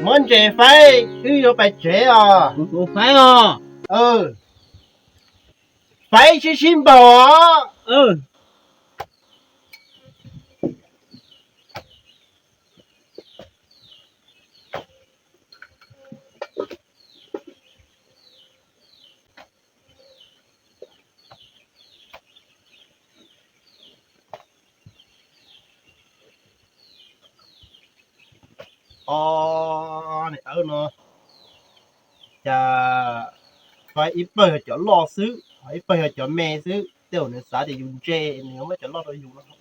Muab ntses faib, wb yuav pais tsev os. Faib os. Faib sib sib npaug os. Os, niam awb no, cas faib ib pawg yog cov loj xwb, ho ib pawg yog cov me xwb. Tej zaum nws xav tias yus ntse, nws muab cov loj rau yus no.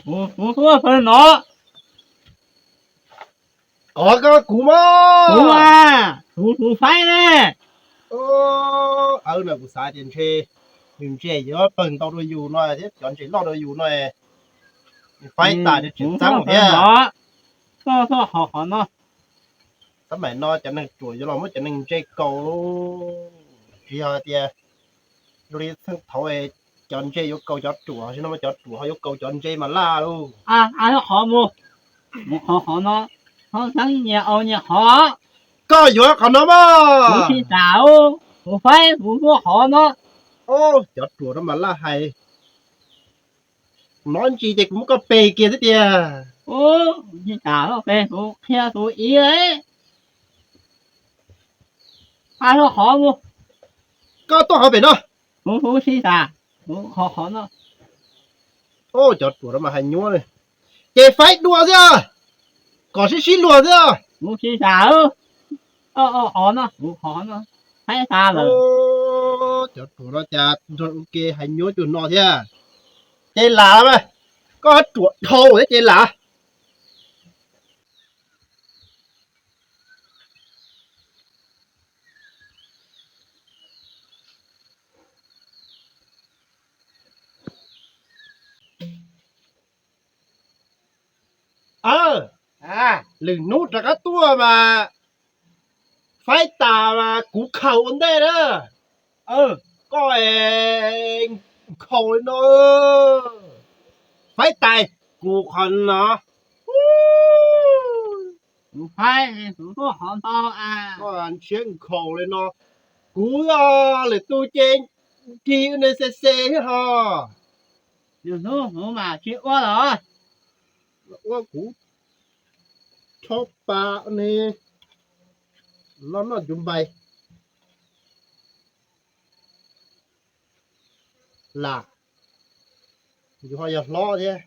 Kuv, kuv tuaj pawg no. Os, koj kuv mas. Kuv mas, kuv, kuv faib ne. Awb, no kuv xav tias ntshe nws ntse yuav pawg ntau rau yus no thiab cov ntses loj rau yus no, faib tas nws tseem txeeb thiab. Koj tuaj hov qhov no. Tab maim no cov neeg ruam yuav los muab cov neeg ntse kaus lauj. Tsis yog tias zoo li thaum ub cov ntse yuav kaus cov ruam, tam sim no mas cov ruam ho yuav kaus cov ntse mas laj lauj. Qhov mus, mus qhov, qhov no, txhob txeeb nyias au nyias qhov. Koj yuav qhov no mas. Kuv tsis kam, kuv faib kuv tuaj qhov no. Cov ruam no mas laj hais. Kuv hnov ntsis ces kuv muab koj pes kiag xwb tiag. Kuv tsis kam koj pes kuv, qhia kuv ib. Qhov mus, koj tuaj qhov pem no. Kuv, kuv tsis kam, kuv qhov, qhov no. Cov ruam no mas hais nyuaj li. Ces faib dua xwb, kom sib sib luag xwb. Kuv tsis kam, qhov no, kuv qhov no, faib tas lawm. Cov ruam no cas nrog ua ke hais nyuaj cuag no thiab. Ces lam mas, koj ruam dhau thiab ces lam. Lwm hnub rov qab tuaj mas faib tas mas kuv khaus ua ntej na. Koj nkhaus li no, faib tas kuv qhov no. Kuv faib, kuv tuaj qhov ntau, koj ntshiab nkhaus li no. Kuv lwm tus ces nkig ua nws xe xe thiab ho. Lwm hnub kuv mam tsis ua los. Ua kuv rho pa ne, noj noj cuv npai. Lam, yus ho yog hlob thiab,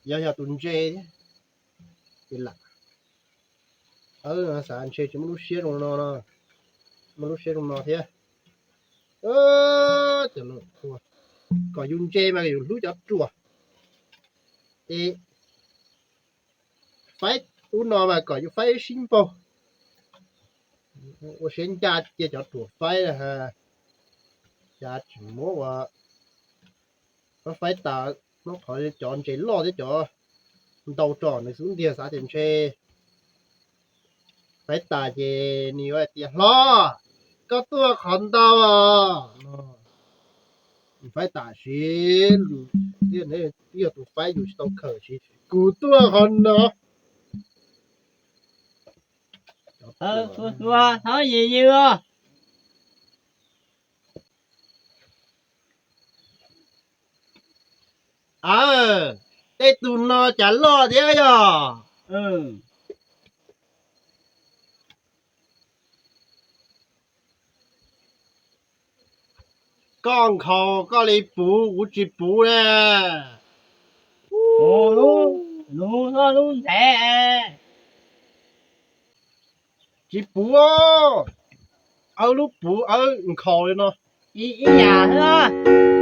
yog, yog tus ntse thiab, ces lam. Xav ntshe tsis muaj lub siab zoo no, muaj lub siab zoo no thiab. Kom yus ntse mas yus hlub cov ruam, es faib ub no mas kom yus faib sib npaug. Ua siab ncaj cia cov ruam faib, cas tsis muab ua, faib tas, muab qhov cov ntses loj thiab cov ntau tso nws xub ntiag xav tias ntshe faib tas ces nws yuav hais tias hlob, koj tuaj qhov ntau os. Faib tas siv, yog tus faib yus tsis tau khawm siv, kuv tuaj qhov no. Thov yws yws os. Tej tus no cas loj thiab yog. Koj nkhaus koj li puv, kuv tsis puv na. Lub, lub ntawd tsis puv, aw lub puv aw nkhaus li no. Ib yam xwb.